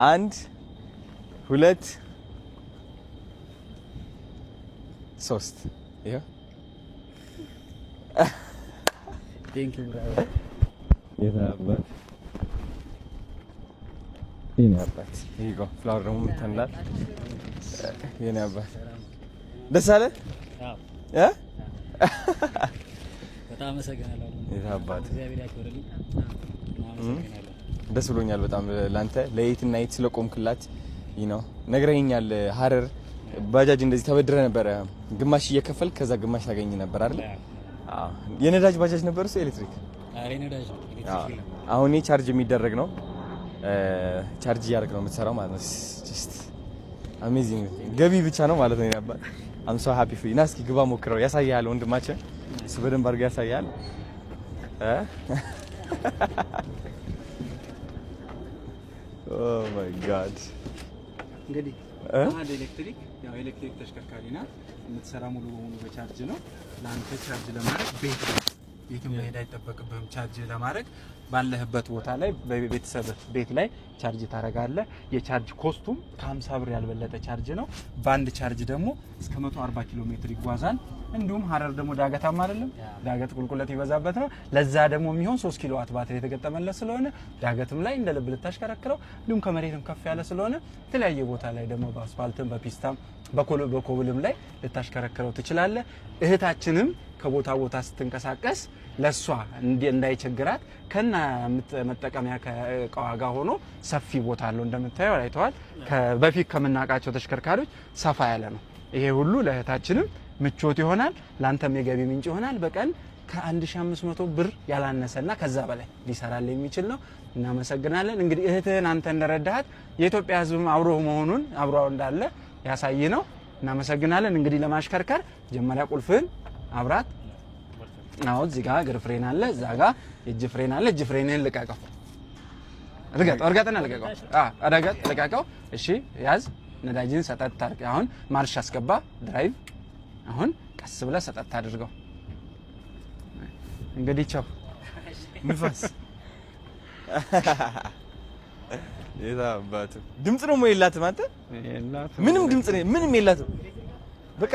አንድ፣ ሁለት፣ ሶስት። ይኸው። Thank you, brother. የት አባት፣ የኔ አባት። ይሄ flower ደግሞ ምተንላል። የኔ አባት፣ ደስ አለ እ በጣም አመሰግናለሁ። የት አባት። እግዚአብሔር ያክብርልኝ። አመሰግናለሁ። ደስ ብሎኛል በጣም ላንተ ለየትና የት ስለቆምክላት ነው። ነግረኸኛል። ሀረር ባጃጅ እንደዚህ ተበድረ ነበረ፣ ግማሽ እየከፈልክ ከዛ ግማሽ ታገኝ ነበር አይደል? አዎ። የነዳጅ ባጃጅ ነበር እሱ ኤሌክትሪክ? ኧረ ነዳጅ ነው። ኤሌክትሪክ የለም። አሁን ይሄ charge የሚደረግ ነው። Charge እያደረግ ነው የምትሰራው ማለት ነው። Just amazing። ገቢ ብቻ ነው ማለት ነው። አባት፣ I'm so happy for you። ና እስኪ ግባ ሞክረው፣ ያሳያል ወንድማችን። እሱ በደንብ አድርጎ ያሳያል። እ oh my God! እንግዲህ እ? አንድ ኤሌክትሪክ፣ ያው ኤሌክትሪክ ተሽከርካሪ ናት። የምትሰራ ሙሉ በሙሉ በቻርጅ ነው። ለአንተ charge ለማድረግ ቤት የትም መሄድ አይጠበቅብህም። Charge ለማድረግ ባለህበት ቦታ ላይ በቤተሰብ ቤት ላይ charge ታደርጋለህ። የ charge cost ኡም ከ50 ብር ያልበለጠ charge ነው። በአንድ charge ደግሞ እስከ 140 ኪሎ ሜትር ይጓዛል። እንዲሁም ሀረር ደግሞ ዳገታም አይደለም፣ ዳገት ቁልቁለት ይበዛበት ነው። ለዛ ደግሞ የሚሆን 3 ኪሎ ዋት ባትሪ የተገጠመለት ስለሆነ ዳገትም ላይ እንደ ልብ ልታሽከረክረው፣ እንዲሁም ከመሬትም ከፍ ያለ ስለሆነ የተለያየ ቦታ ላይ ደግሞ በአስፋልትም በፒስታም በኮብልም ላይ ልታሽከረክረው ትችላለህ። እህታችንም ከቦታ ቦታ ስትንቀሳቀስ ለእሷ እንዳይቸግራት ከነ መጠቀሚያ ከእቃዋ ጋር ሆኖ ሰፊ ቦታ አለው። እንደምታየው አይተዋል። በፊት ከምናውቃቸው ተሽከርካሪዎች ሰፋ ያለ ነው። ይሄ ሁሉ ለእህታችንም ምቾት ይሆናል፣ ለአንተም የገቢ ምንጭ ይሆናል። በቀን ከ1500 ብር ያላነሰና ከዛ በላይ ሊሰራል የሚችል ነው። እናመሰግናለን። እንግዲህ እህትህን አንተ እንደረዳሃት የኢትዮጵያ ሕዝብም አብሮ መሆኑን አብሮ እንዳለ ያሳይ ነው። እናመሰግናለን። እንግዲህ ለማሽከርከር መጀመሪያ ቁልፍህን አብራት። አዎ፣ እዚህ ጋር እግር ፍሬን አለ፣ እዛ ጋር የእጅ ፍሬን አለ። እጅ ፍሬንህን ልቀቀው፣ እርገጠው፣ እርገጥና ልቀቀው። አዎ፣ ረገጥ፣ ልቀቀው። እሺ፣ ያዝ። ነዳጅን ሰጠት አድርግ። አሁን ማርሽ አስገባ፣ drive። አሁን ቀስ ብለህ ሰጠት አድርገው። እንግዲህ ቻው። ንፋስ የት አባቱ። ድምጽ ደግሞ የላትም አንተ። ምንም ድምጽ ነው ምንም የላትም። በቃ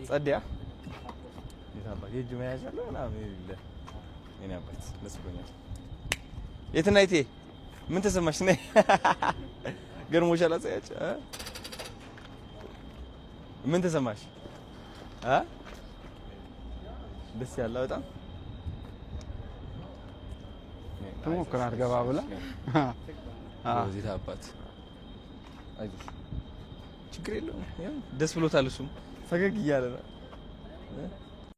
ጸድያ። የት አባት፣ የእጅ መያዣ አለው ምናምን የሌለ። የኔ አባት፣ ደስ ብሎኛል። የትና የቴ ምን ተሰማሽ? ነይ፣ ገርሞሻል? አሳያቸው እ? ምን ተሰማሽ? እ? ደስ ያለ በጣም። ትሞክር አትገባ ብላ። በዚህ አባት፣ አይዞሽ፣ ችግር የለውም። ያው ደስ ብሎታል። እሱም ፈገግ እያለ ነው።